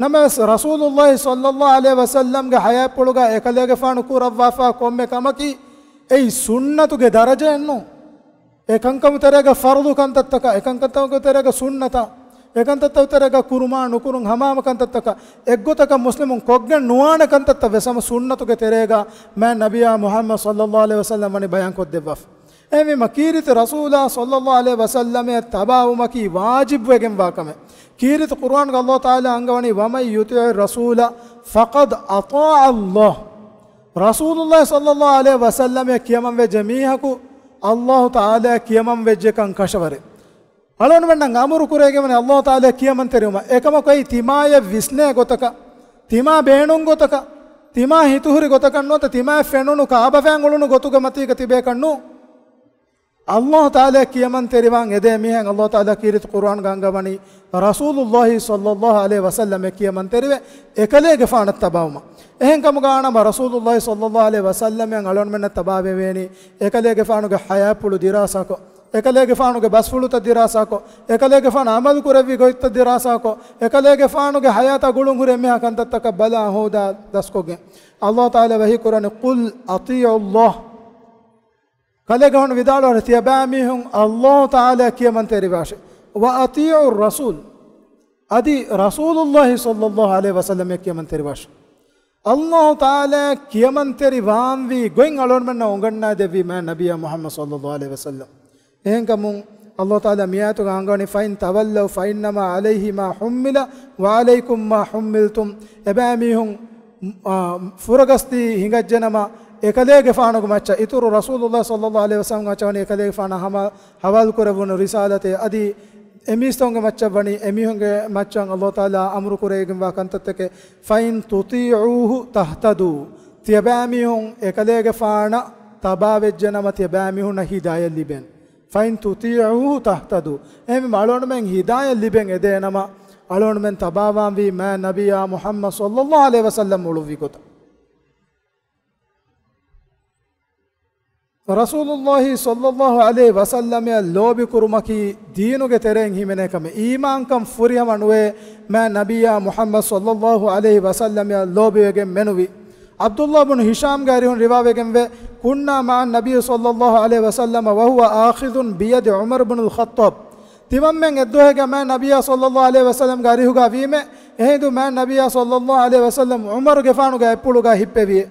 ނަމަވެސް، ރަސޫލުﷲ ޞައްލަﷲ ޢަލައިހި ވަސައްލަމްގެ ޙަޔާތްޕުޅުގަ އެކަލޭގެފާނު ކުރައްވާފާ ކޮންމެ ކަމަކީ، އެއީ ސުންނަތުގެ ދަރަޖައެއް ނޫން. އެ ކަންކަމު ތެރޭގަ ފަރުޟު ކަންތައްތަކާ، އެ ކަންކަމު ތެރޭގަ ސުންނަތާ، އެ ކަންތައްތައް ތެރޭގަ ކުރުމާ ނުކުރުން ހަމަހަމަ ކަންތައްތަކާ، އެއްގޮތަކަށް މުސްލިމުން ކޮށްގެން ނުވާނެ ކަންތައްތައް ވެސް ހަމަ ސުންނަތުގެ ތެރޭގަ މާތް ނަބިއްޔާ މުޙައްމަދު ޞައްލަﷲ ޢަލައިހި ވަސައްލަމް ވަނީ ބަޔާންކޮށްދެއްވާފަ. އެހެންވީމަ، ކީރިތި ރަސޫލާ ޞައްލަﷲ ޢަލައިހި ވަސައްލަމައަށް ތަބާވުމަކީ ވާޖިބުވެގެންވާ ކަމެއް. ކީރިތި ޤުރުއާންގަ ﷲ ތަޢާލާ އަންގަވަނީ، "ومن يطع الرسول فقد أطاع الله." ރަސޫލުﷲ ޞައްލަﷲ ޢަލައިހި ވަސައްލަމައަށް ކިޔަމަންވެއްޖެ މީހަކު ﷲ ތަޢާލާއަށް ކިޔަމަންވެއްޖެކަން ކަށަވަރޭ. އަޅުގަނޑުމެންނަށް އަމުރު ކުރެވިގެންވަނީ ﷲ ތަޢާލާއަށް ކިޔަމަންތެރިވުމަށް. އެކަމަކު އެއީ ތިމާޔަށް ވިސްނޭ ގޮތަކަށް، ތިމާ ބޭނުން ގޮތަކަށް، ތިމާ ހިތުހުރި ގޮތަކަށް ނުވަތަ ތިމާޔަށް ފެނުނު ކާބަފައިން އުޅުނު ގޮތުގެ މަތީގަ ތިބޭކަށް ނޫން. ﷲ ތަޢާލާއަށް ކިޔަމަންތެރިވާން އެދޭ މީހެއް ﷲ ތަޢާލާ ކީރިތި ޤުރުއާންގަ އަންގަވަނީ، ރަސޫލުﷲ ޞައްލަﷲ ޢަލައިހި ވަސައްލަމައަށް ކިޔަމަންތެރިވެ، އެކަލޭގެފާނަށް ތަބާވުމަށް. އެހެންކަމުގަ ނަމަ ރަސޫލުﷲ ޞައްލަﷲ ޢަލައިހި ވަސައްލަމައަށް އަޅުގަނޑުމެންނަށް ތަބާވެވޭނީ، އެކަލޭގެފާނުގެ ޙަޔާތްޕުޅު ދިރާސާކޮށް، އެކަލޭގެފާނުގެ ބަސްފުޅުތައް ދިރާސާކޮށް، އެކަލޭގެފާނު ޢަމަލު ކުރެއްވި ގޮތްތައް ދިރާސާކޮށް، އެކަލޭގެފާނުގެ ޙަޔާތާ ގުޅުންހުރި އެންމެހާ ކަންތައްތަކަށް ބަލާ ހޯދާ ދަސްކޮށްގެން. ﷲ ތަޢާލާ ވަޙީ ކުރަނީ، "قل أطيعوا الله." ކަލޭގެފާނު ވިދާޅުވާށެ، ތިޔަބައިމީހުން ﷲ ތަޢާލާއަށް ކިޔަމަންތެރިވާށެ. "وأطيعوا الرسول." އަދި ރަސޫލުﷲ ޞައްލަﷲ ޢަލައިހި ވަސައްލަމައަށް ކިޔަމަންތެރިވާށެ. ﷲ ތަޢާލާއަށް ކިޔަމަންތެރިވާންވީ ގޮތް އަޅުގަނޑުމެންނަށް އުނގަންނާދެއްވީ މާތް ނަބިއްޔާ މުޙައްމަދު ޞައްލަﷲ ޢަލައިހި ވަސައްލަމް. އެހެންކަމުން ﷲ ތަޢާލާ މިއާޔަތުގަ އަންގަވަނީ، "فإن تولوا فإنما عليه ما حمل وعليكم ما حملتم." އެބައިމީހުން، އާ، ފުރަގަސްދީ ހިނގައްޖެނަމަ، އެކަލޭގެފާނުގެ މައްޗަށް އިތުރު ރަސޫލުﷲ ޞައްލަﷲ ޢަލައިހި ވަސައްލަމް މައްޗަށް ވަނީ އެކަލޭގެފާނަށް ހަމަ ހަވާލު ކުރެވުނު ރިސާލަތެއް އަދި އެމީސްތަކުންގެ މައްޗަށް ވަނީ އެމީހުންގެ މައްޗަށް ﷲ ތަޢާލާ އަމުރު ކުރެވިގެންވާ ކަންތައްތަކެއް. فإن تطيعوه تهتدوا. ތިޔަބައިމީހުން އެކަލޭގެފާނަށް ތަބާވެއްޖެނަމަ ތިޔަބައިމީހުންނަށް ހިދާޔަތް ލިބެން. فإن تطيعوه تهتدوا. އެހެންވީމަ އަޅުގަނޑުމެން ހިދާޔަތް ލިބެން އެދޭނަމަ އަޅުގަނޑުމެން ތަބާވާންވީ މާތް ނަބިއްޔާ މުޙައްމަދު ޞައްލަﷲ ޢަލައިހި ވަސައްލަމް އުޅުއްވި ގޮތަށް. ރަސޫލުﷲ ޞައްލަﷲ ޢަލައިހި ވަސައްލަމައަށް ލޯބިކުރުމަކީ ދީނުގެ ތެރެއިން ހިމެނޭ ކަމެއް. އީމާންކަން ފުރިހަމަ ނުވޭ މާތް ނަބިއްޔާ މުޙައްމަދު ޞައްލަﷲ ޢަލައިހި ވަސައްލަމައަށް ލޯބިވެގެން މެނުވީ. ޢަބްދުﷲ ބުނު ހިޝާމްގެ އަރިހުން ރިވާވެގެންވޭ، كنا مع النبي صلى الله عليه وسلم وهو آخذ بيد عمر بن الخطاب. ތިމަންމެން އެއްދުވަހެއްގަ މާތް ނަބިއްޔާ ޞައްލަﷲ ޢަލައިހި ވަސައްލަމްގެ އަރިހުގަ ވީމެ، އެހިނދު މާތް ނަބިއްޔާ ޞައްލަﷲ ޢަލައިހި ވަސައްލަމް ޢުމަރުގެފާނުގެ އަތްޕުޅުގަ ހިއްޕެވިއެ.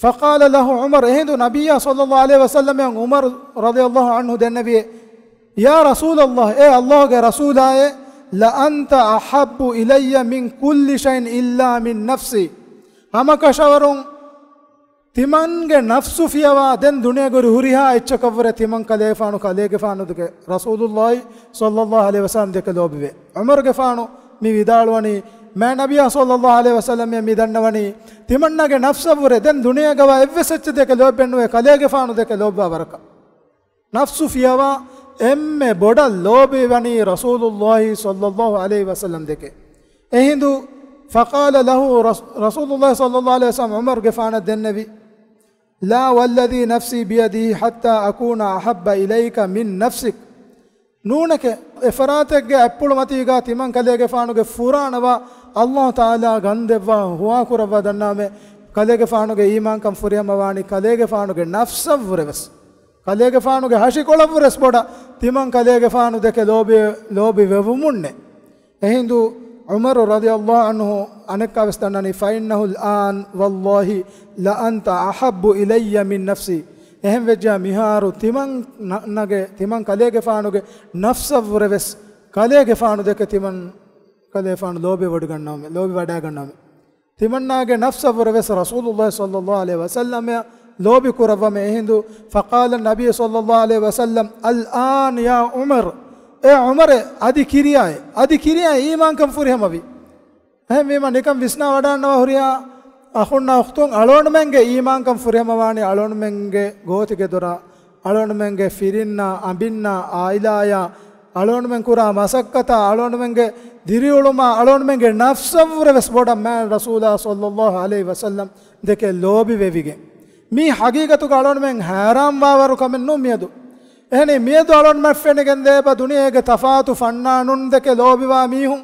فقال له عمر، އެހިނދު ނަބިއްޔާ ޞައްލަﷲ ޢަލައިހި ވަސައްލަމަށް ޢުމަރު ރަޟިޔަﷲ ޢަންހު ދެންނެވިއެ، يا رسول الله، އޭ ﷲގެ ރަސޫލާއޭ، لأنت أحب إلي من كل شيء إلا من نفسي. ހަމަކަށަވަރުން ތިމަންގެ ނަފްސު ފިޔަވާ ދެން ދުނިޔޭގަ ހުރިހާ އެއްޗަކަށްވުރެ ތިމަން ކަލޭގެފާނު، ކަލޭގެފާނުގެ ރަސޫލުﷲ ޞައްލަﷲ ޢަލައިހި ވަސައްލަމް ދެކެ ލޯބިވޭ. ޢުމަރުގެފާނު މި ވިދާޅުވަނީ، މާތް ނަބިއްޔާ ޞައްލަﷲ ޢަލައިހި ވަސައްލަމް މި ދަންނަވަނީ، ތިމަންނާގެ ނަފްސަށްވުރެ ދެން ދުނިޔޭގަވާ އެއްވެސް އެއްޗެއް ދެކެ ލޯބި ބޭނުމެއް ކަލޭގެފާނު ދެކެ ލޯބިވާ ވަރަކަށް. ނަފްސު ފިޔަވާ އެންމެ ބޮޑަށް ލޯބިވަނީ ރަސޫލުﷲ ޞައްލަﷲ ޢަލައިހި ވަސައްލަމް ދެކެ. އެހިނދު، فقال له رس-، ރަސޫލުﷲ ޞައްލަﷲ ޢަލައިހި ވަސައްލަމް ޢުމަރުގެފާނަށް ދެންނެވި، لا والذي نفسي بيده حتى أكون أحب إليك من نفسك. ނޫނެކޭ، އެފަރާތެއްގެ އަތްޕުޅުމަތީގަ ތިމަން ކަލޭގެފާނުގެ ފުރާނަވާ ﷲ ތަޢާލާ ގަންދެއްވާ ހުވާކުރައްވާ ދަންނާމެ، ކަލޭގެފާނުގެ އީމާންކަން ފުރިހަމަވާނީ ކަލޭގެފާނުގެ ނަފްސަށްވުރެވެސް، ކަލޭގެފާނުގެ ހަށިކޮޅަށްވުރެސް ބޮޑަށް ތިމަން ކަލޭގެފާނު ދެކެ ލޯބި، ލޯބިވެވުމުންނޭ. އެހިނދު ޢުމަރު ރަޟިޔަﷲ ޢަންހު އަނެއްކާވެސް ދަންނަނީ، فإنه الآن والله لأنت أحب إلي من نفسي. އެހެންވެއްޖެޔާ މިހާރު ތިމަން ނަ-، ނަގެ، ތިމަން ކަލޭގެފާނުގެ ނަފްސަށްވުރެވެސް ކަލޭގެފާނު ދެކެ ތިމަން ކަލޭގެފާނު ލޯބިވޮޑިގަންނަވަމެ، ލޯބިވަޑައިގަންނަވަމެ. ތިމަންނާގެ ނަފްސަށްވުރެވެސް ރަސޫލުﷲ ޞައްލަﷲ ޢަލައިހި ވަސައްލަމައަށް ލޯބި ކުރައްވަމެ. އެހިނދު، فقال النبي صلى الله عليه وسلم، الآن يا عمر، އޭ ޢުމަރޭ، އަދި ކިރިޔާއޭ، އަދި ކިރިޔާއޭ އީމާންކަން ފުރިހަމަވީ. އެހެންވީމަ ނިކަން ވިސްނާވަޑާންނަވާ ހުރިހާ އަޚުންނާ އުޚްތުން، އަޅުގަނޑުމެންގެ އީމާންކަން ފުރިހަމަވާނީ އަޅުގަނޑުމެންގެ ގޯތިގެދޮރާ، އަޅުގަނޑުމެންގެ ފިރިންނާ، އަނބިންނާ، ޢާއިލާއާ، އަޅުގަނޑުމެން ކުރާ މަސައްކަތާ، އަޅުގަނޑުމެންގެ ދިރިއުޅުމާ، އަޅުގަނޑުމެންގެ ނަފްސަށްވުރެވެސް ބޮޑަށް މާތް ރަސޫލާ ޞައްލަﷲ ޢަލައިހި ވަސައްލަމް ދެކެ ލޯބިވެވިގެން. މީ ޙަޤީޤަތުގަ އަޅުގަނޑުމެން ހައިރާންވާވަރު ކަމެއް ނޫން މިއަދު. އެހެނީ މިއަދު އަޅުގަނޑުމެން ފެނިގެން ދޭބަ ދުނިޔޭގެ ތަފާތު ފަންނާނުން ދެކެ ލޯބިވާ މީހުން،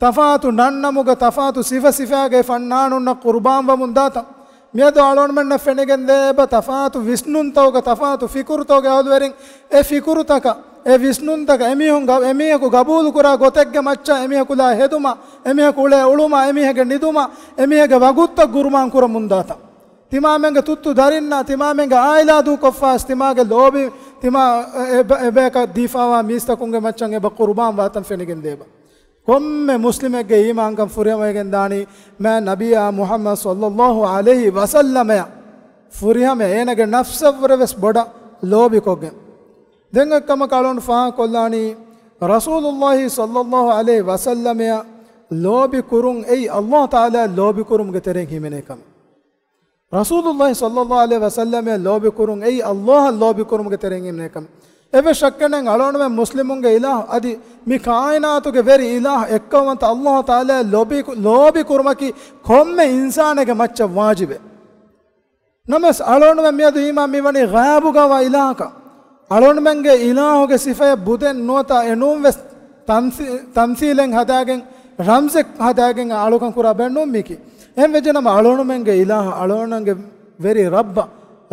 ތަފާތު ނަންނަމުގެ ތަފާތު ސިފަ ސިފައިގެ ފަންނާނުންނަށް ޤުރުބާންވަމުން ދާތަން. މިއަދު އަޅުގަނޑުމެންނަށް ފެނިގެން ދޭބަ ތަފާތު ވިސްނުންތަކުގެ ތަފާތު ފިކުރުތަކުގެ އަހުލުވެރިން އެ ފިކުރުތަކަށް، އެ ވިސްނުންތަކަށް އެމީހުން ގަ-، އެމީހަކު ގަބޫލުކުރާ ގޮތެއްގެ މައްޗަށް އެމީހަކު ލާ ހެދުމަށް، އެމީހަކު އުޅޭ އުޅުމަށް، އެމީހެއްގެ ނިދުމަށް، އެމީހެއްގެ ވަގުތުތައް ގުރުބާން ކުރަމުން ދާތަން. ތިމާމެންގެ ތުއްތު ދަރިންނާ، ތިމާމެންގެ އާއިލާ ދޫކޮށްފަވެސް ތިމާގެ ލޯބި، ތިމާ އެ-، އެބަ-، އެބަޔަކަށް ދީފަވާ މީސްތަކުންގެ މައްޗަށް އެބަ ޤުރުބާން ވާތަން ފެނިގެން ދޭބަ. ކޮންމެ މުސްލިމެއްގެ އީމާންކަން ފުރިހަމަވެގެން ދާނީ، މާތް ނަބިއްޔާ މުޙައްމަދު ޞައްލަﷲ ޢަލައިހި ވަސައްލަމައަށް ފުރިހަމަ އޭނަގެ ނަފްސަށްވުރެވެސް ބޮޑަށް ލޯބިކޮށްގެން. ދެން އެއްކަމަކަށް އަޅުގަނޑު ފާހަގަކޮށްލާނީ، ރަސޫލުﷲ ޞައްލަﷲ ޢަލައިހި ވަސައްލަމައަށް ލޯބި ކުރުން އެއީ ﷲ ތަޢާލާ ލޯބި ކުރުމުގެ ތެރެއިން ހިމެނޭ ކަމެއް. ރަސޫލުﷲ ޞައްލަﷲ ޢަލައިހި ވަސައްލަމައަށް ލޯބި ކުރުން އެއީ ﷲ އަށް ލޯބި ކުރުމުގެ ތެރެއިން ހިމެނޭ ކަމެއް. އެއްވެސް ޝައްކެއް ނެތް، އަޅުގަނޑުމެން މުސްލިމުންގެ އިލާހު އަދި މި ކާއިނާތުގެ ވެރި އިލާހު އެއްކައުވަންތަ ﷲ ތަޢާލާއަށް ލޯބި ކު-، ލޯބި ކުރުމަކީ ކޮންމެ އިންސާނެއްގެ މައްޗަށް ވާޖިބެއް. ނަމަވެސް އަޅުގަނޑުމެން މިއަދު އީމާން މިވަނީ ޣައިބުގަވާ އިލާހަކަށް. އަޅުގަނޑުމެންގެ އިލާހުގެ ސިފައެއް ބުދެއް ނުވަތަ އެނޫންވެސް ތަމްސީ-، ތަމްސީލެއް ހަދާގެން، ރަމްޒެއް ހަދާގެން އަޅުކަން ކުރާ ބައެއް ނޫން މީކީ. އެހެން ވެއްޖެނަމަ އަޅުގަނޑުމެންގެ އިލާހު، އަޅުގަނޑުމެންގެ ވެރި ރައްބަށް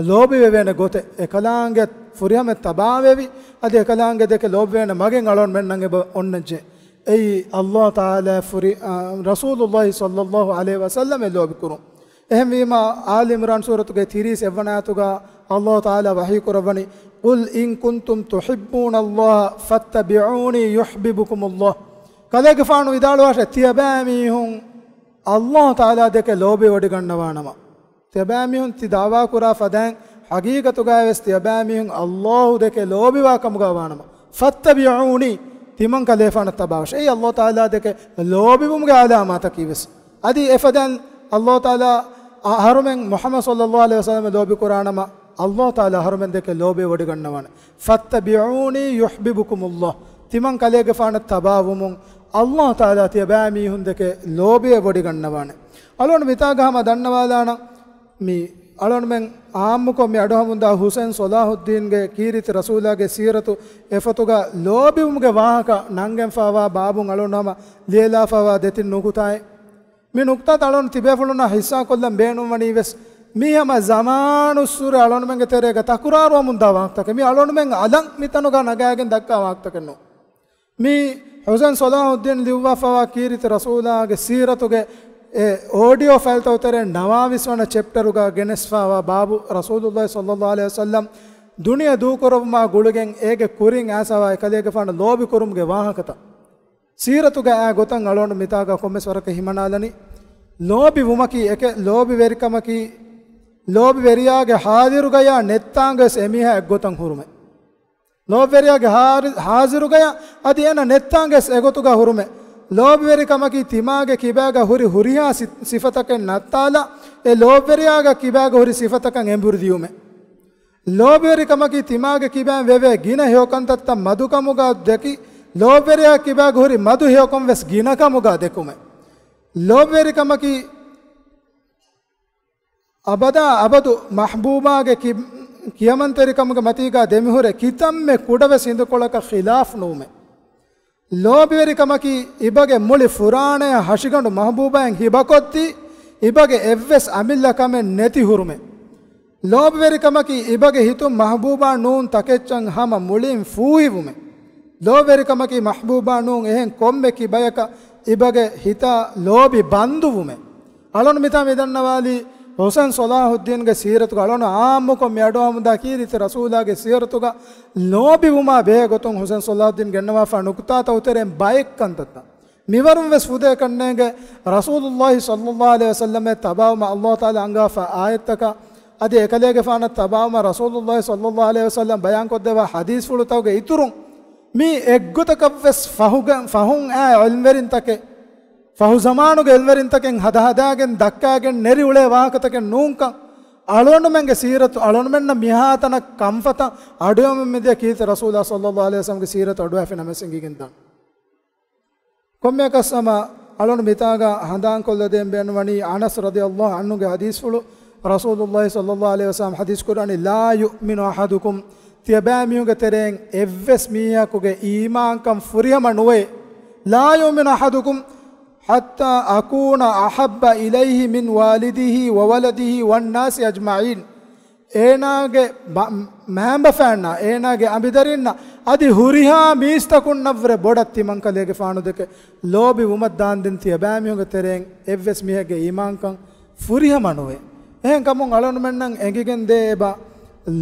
ލޯބިވެވޭނެ ގޮތެއް، އެކަލާނގެ ފުރިހަމައަށް ތަބާވެވި، އަދި އެކަލާނގެ ދެކެ ލޯބިވޭނެ މަގެއް އަޅުގަނޑުމެންނަށް އެބަ އޮންނަންޖެ. އެއީ ﷲ ތަޢާލާ ފުރި-، އާ، ރަސޫލުﷲ ޞައްލަﷲ ޢަލައިހި ވަސައްލަމައަށް ލޯބި ކުރުން. އެހެންވީމަ، އާލި ޢިމްރާން ސޫރަތުގެ ތިރީސް އެއްވަނަ އާޔަތުގަ ﷲ ތަޢާލާ ވަޙީ ކުރައްވަނީ، قل إن كنتم تحبون الله فاتبعوني يحببكم الله. ކަލޭގެފާނު ވިދާޅުވާށޭ، ތިޔަބައިމީހުން ﷲ ތަޢާލާ ދެކެ ލޯބިވޮޑިގަންނަވާނަމަ، ތިޔަބައިމީހުން ތި ދަޢުވާ ކުރާ ފަދައިން، ޙަޤީޤަތުގައިވެސް ތިޔަބައިމީހުން ﷲ ދެކެ ލޯބިވާ ކަމުގަ ވާނަމަ، فَاتَّبِعُونِي، ތިމަން ކަލޭފާނަށް ތަބާވަށެ. އެއީ ﷲ ތަޢާލާ ދެކެ ލޯބިވުމުގެ އަލާމާތަކީވެސް. އަދި އެފަދައިން ﷲ ތަޢާލާ އަހަރުމެން މުޙައްމަދު ޞައްލައްލާހު ޢަލައިހި ވަސައްލަމަށް ލޯބި ކުރާނަމަ، ﷲ ތަޢާލާ އަހަރުމެން ދެކެ ލޯބިވެވޮޑިގަންނަވާނެ. فَاتَّبِعُونِي يُحْبِبْكُمُ اللَّهُ. ތިމަން ކަލޭގެފާނަށް ތަބާވުމުން ﷲ ތަޢާލާ ތިޔަބައިމީހުން ދެކެ ލޯބިވެވޮޑިގަންނަވާނެ. އަޅުގަނޑު މިތާގަ ހަމަ ދަންނަވާލާނަން، މި އަޅުގަނޑުމެން އާއްމުކޮށް މި އަޑުއަހަމުންދާ ޙުސައިން ޞަލާޙުއްދީންގެ ކީރިތި ރަސޫލާގެ ސީރަތު އެފޮތުގަ ލޯބިވުމުގެ ވާހަކަ ނަންގެންފާވާ ބާބުން އަޅުގަނޑު ހަމަ ލިޔެލާފާވާ ދެތިން ނުކުތާއެއް. މި ނުކުތާތައް އަޅުގަނޑު ތިބޭފުޅުންނާ ޙިއްޞާކޮށްލަން ބޭނުންވަނީވެސް، މީ ހަމަ ޒަމާނުއްސުރެ އަޅުގަނޑުމެންގެ ތެރޭގަ ތަކުރާރުވަމުންދާ ވާހަކަތަކެއް. މީ އަޅުގަނޑުމެން އަލަށް މިތަނުގަ ނަގާގެން ދައްކާ ވާހަކަތަކެއް ނޫން. މީ ޙުސައިން ޞަލާޙުއްދީން ލިޔުއްވާފައިވާ ކީރިތި ރަސޫލާގެ ސީރަތުގެ އެ އޯޑިއޯ ފައިލްތައް ތެރޭ ނަވާވީސް ވަނަ ޗެޕްޓަރުގަ ގެނެސްފައިވާ ބާބު، ރަސޫލުﷲ ޞައްލައްލާހު ޢަލައިހި ވަސައްލަމް ދުނިޔެ ދޫކުރެއްވުމާ ގުޅިގެން އޭގެ ކުރިން އައިސްފައިވާ އެކަލޭގެފާނު ލޯބިކުރުމުގެ ވާހަކަތައް. ސީރަތުގަ އާ ގޮތަށް އަޅުގަނޑު މިތާގަ ކޮންމެސް ވަރަކަށް ހިމަނާލަނީ، ލޯބިވުމަކީ އެކެއް، ލޯބިވެރިކަމަކީ، ލޯބިވެރިޔާގެ ޙާޟިރުގަޔާ ނެތްތާނގަވެސް އެމީހާ އެއްގޮތަށް ހުރުމެއް. ލޯބިވެރިޔާގެ ޙާރި-، ޙާޟިރުގަޔާ އަދި އޭނަ ނެތްތާނގަވެސް އެގޮތުގަ ހުރުމެއް. ލޯބިވެރިކަމަކީ ތިމާގެ ކިބާގަ ހުރި ހުރިހާ ސި-، ސިފަތަކެއް ނައްތާލާ، އެ ލޯބިވެރިޔާގެ ކިބާގަ ހުރި ސިފަތަކަށް އެނބުރި ދިޔުމެއް. ލޯބިވެރިކަމަކީ ތިމާގެ ކިބާއިން ވެވޭ ގިނަ ހެޔޮކަންތައްތައް މަދުކަމުގަ ދެކި، ލޯބިވެރިޔާ ކިބާގަ ހުރި މަދު ހެޔޮކަން ވެސް ގިނަކަމުގަ ދެކުމެއް. ލޯބިވެރިކަމަކީ އަބަދާ އަބަދު މަޙްބޫބާގެ ކި-، ކިޔަމަންތެރިކަމުގެ މަތީގަ ދެމިހުރެ ކިތަންމެ ކުޑަވެސް ހިނދުކޮޅަކަށް ޚިލާފް ނުވުމެއް. ލޯބިވެރިކަމަކީ އިބަގެ މުޅި ފުރާނަޔަށް ހަށިގަނޑު މަޙްބޫބާއިން ހިބަކޮށްދީ، އިބަގެ އެއްވެސް އަމިއްލަ ކަމެއް ނެތި ހުރުމެއް. ލޯބިވެރިކަމަކީ އިބަގެ ހިތުން މަޙްބޫބާ ނޫން ތަކެއްޗަށް ހަމަ މުޅިން ފޫހިވުމެއް. ލޯބިވެރިކަމަކީ މަޙްބޫބާ ނޫން އެހެން ކޮންމެ ކިބަޔަކަށް އިބަގެ ހިތާ ލޯބި ބަންދުވުމެއް. އަޅުން މިތާ މިދަންނަވާލީ ޙުސައިން ޞަލާޙުއްދީންގެ ސީރަތުގަ އަޅުން އާއްމުކޮށް މި އަޑުއަހަމުންދާ ކީރިތި ރަސޫލާގެ ސީރަތުގަ ލޯބިވުމާ ބެހޭ ގޮތުން ޙުސައިން ޞަލާޙުއްދީން ގެންނަވާފާ ނުކުތާތައް ތެރެއިން ބައެއް ކަންތައްތައް. މިވަރުން ވެސް ފުދޭކަށްނޭނގެ ރަސޫލުﷲ ޞައްލައްލާހު ޢަލައިހި ވަސައްލަމަށް ތަބާވުމަށް ﷲ ތަޢާލާ އަންގާފާ އާޔަތްތަކަށް، އަދި އެކަލޭގެފާނަށް ތަބާވުމަށް ރަސޫލުﷲ ޞައްލައްލާހު ޢަލައިހި ވަސައްލަމަ ބަޔާންކޮށްދެއްވާ ޙަދީޘްފުޅުތަކުގެ އިތުރުން، މީ އެއްގޮތަކަށްވެސް ފަހުގަ-، ފަހުން އައި ޢިލްމުވެރިންތަކެއް، ފަހު ޒަމާނުގެ ޢިލްމުވެރިންތަކެއް ހަދަހަދާގެން ދައްކާގެން ނެރި އުޅޭ ވާހަކަތަކެއް ނޫންކަން، އަޅުގަނޑުމެންގެ ސީރަތު އަޅުގަނޑުމެންނަށް މިހާތަނަށް ކަންފަތަށް އަޑުއެހުމެއް މިދިޔަ ކީރިތި ރަސޫލާ ޞައްލައްލާހު ޢަލައިހި ވަސައްލަމަގެ ސީރަތު އަޑުއެހިފި ނަމަވެސް އެނގިގެންދާނެ. ކޮންމެއަކަސް ހަމަ އަޅުން މިތާގަ ހަނދާންކޮށްލަދޭން ބޭނުންވަނީ އަނަސް ރަޟިޔައްލާހު ޢަންހުގެ ޙަދީޘްފުޅު، ރަސޫލުﷲ ޞައްލައްލާހު ޢަލައިހި ވަސައްލަމަ ޙަދީޘް ކުރާނީ، "لا يؤمن أحدكم"، ތިޔަބައިމީހުންގެ ތެރެއިން އެއްވެސް މީހަކުގެ އީމާންކަން ފުރިހަމަ ނުވޭ. "لا يؤمن أحدكم حتى أكون أحب إليه من والده وولده والناس أجمعين." އޭނާގެ ބަ-، މައިންބަފައިންނާ، އޭނާގެ އަނބިދަރީންނާ، އަދި ހުރިހާ މީސްތަކުންނަށްވުރެ ބޮޑަށް ތިމަންކަލޭގެފާނު ދެކެ ލޯބިވުމަށް ދާންދެން ތިޔަބައިމީހުންގެ ތެރެއިން އެއްވެސް މީހެއްގެ އީމާންކަން ފުރިހަމަ ނުވޭ. އެހެންކަމުން އަޅުންމެންނަށް އެނގިގެންދޭ އެބަ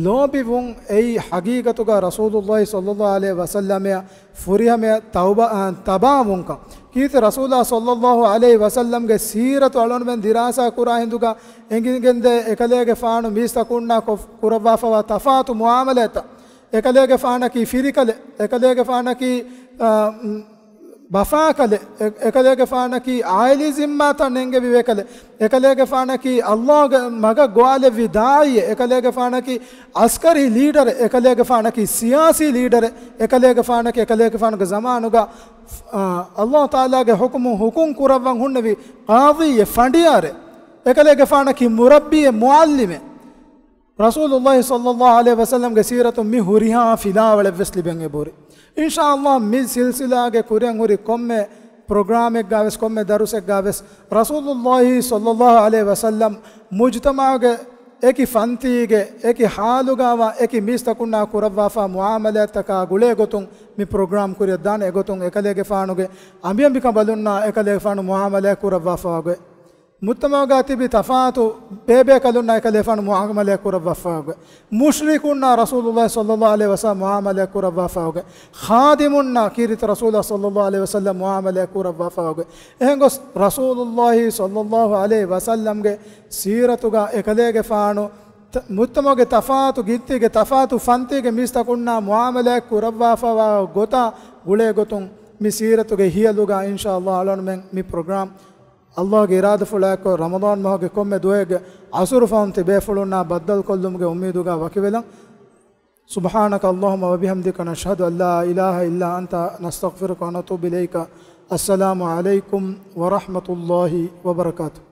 ލޯބިވުން އެއީ ޙަޤީޤަތުގަ ރަސޫލުﷲ ޞައްލައްލާހު ޢަލައިހި ވަސައްލަމައަށް ފުރިހަމަޔަށް ތައުބަ-، އާ، ތަބާވުންކަން. ކީރިތި ރަސޫލާ ޞައްލައްލާހު ޢަލައިހި ވަސައްލަމްގެ ސީރަތު އަޅުންމެން ދިރާސާ ކުރާ ހިނދުގަ އެނގިގެންދޭ އެކަލޭގެފާނު މީސްތަކުންނާ ކޮ-، ކުރައްވާފައިވާ ތަފާތު މުޢާމަލާތްތައް، އެކަލޭގެފާނަކީ ފިރިކަލެއް، އެކަލޭގެފާނަކީ، އާ، މް، ބަފާކަލެއް، އެ-، އެކަލޭގެފާނަކީ ޢާއިލީ ޒިންމާތައް ނެންގެވި އެކަލެއް، އެކަލޭގެފާނަކީ ﷲގެ މަގަށް ގޮވާލެއްވި ދާޢީއެއް، އެކަލޭގެފާނަކީ ޢަސްކަރީ ލީޑަރެއް، އެކަލޭގެފާނަކީ ސިޔާސީ ލީޑަރެއް، އެކަލޭގެފާނަކީ އެކަލޭގެފާނުގެ ޒަމާނުގަ، އާ، ﷲ ތަޢާލާގެ ޙުކުމު ޙުކުމް ކުރައްވަން ހުންނެވި ޤާޟީއެއް، ފަނޑިޔާރެއް، އެކަލޭގެފާނަކީ މުރައްބީއެއް، މުޢައްލިމެއް. ރަސޫލުﷲ ޞައްލައްލާހު ޢަލައިހި ވަސައްލަމްގެ ސީރަތުން މި ހުރިހާ ފިލާވަޅެއްވެސް ލިބެން އެބަހުރި. އިންޝާﷲ މި ސިލްސިލާގެ ކުރިއަށް ހުރި ކޮންމެ ޕްރޮގްރާމެއްގަވެސް، ކޮންމެ ދަރުސެއްގަވެސް، ރަސޫލުﷲ ޞައްލައްލާހު ޢަލައިހި ވަސައްލަމް މުޖުތަމަޢުގެ އެކި ފަންތީގެ އެކި ޙާލުގަވާ އެކި މީސްތަކުންނާ ކުރައްވާފާ މުޢާމަލާތްތަކާ ގުޅޭ ގޮތުން މި ޕްރޮގްރާމް ކުރިއަށް ދާނެ. އެގޮތުން އެކަލޭގެފާނުގެ އަނބިއަނބިކަނބަލުންނާ އެކަލޭގެފާނު މުޢާމަލާތް ކުރައްވާފަވާ ގޮތް. މުޖްތަމަޢުގަ ތިބި ތަފާތު ބޭބޭކަލުންނާ އެކަލޭފާނު މުޢާމަލާތް ކުރައްވާފައިގެ، މުޝްރިކުންނާ ރަސޫލުﷲ ޞައްލަﷲ ޢަލައިހި ވަސައްލަމަ މުޢާމަލާތް ކުރައްވާފައިގެ، ޚާދިމުންނާ ކީރިތި ރަސޫލާ ޞައްލަﷲ ޢަލައިހި ވަސައްލަމަ މުޢާމަލާތް ކުރައްވާފައިގެ. އެހެން ގޮސް ރަސޫލުﷲ ޞައްލަﷲ ޢަލައިހި ވަސައްލަމަގެ ސީރަތުގަ އެކަލޭގެފާނު ތަ-، މުޖްތަމަޢުގެ ތަފާތު ގިންތީގެ ތަފާތު ފަންތީގެ މީސްތަކުންނާ މުޢާމަލާތް ކުރައްވާފައިވާ ގޮތާ ގުޅޭ ގޮތުން މި ސީރަތުގެ ހިޔަލުގަ އިންޝާﷲ އަޅުގަނޑުމެން މި ޕްރޮގްރާމް ﷲގެ އިރާދަފުޅާއެކު ރަމަޟާން މަހުގެ ކޮންމެ ދުވަހެއްގެ ޢަޞުރު ފަހުން ތިބޭފުޅުންނާ ބައްދަލުކޮށްލުމުގެ އުއްމީދުގަ ވަކިވެލަން. سبحانك اللهم وبحمدك، نشهد أن لا إله إلا أنت، نستغفرك ونتوب إليك. السلام عليكم ورحمة الله وبركاته.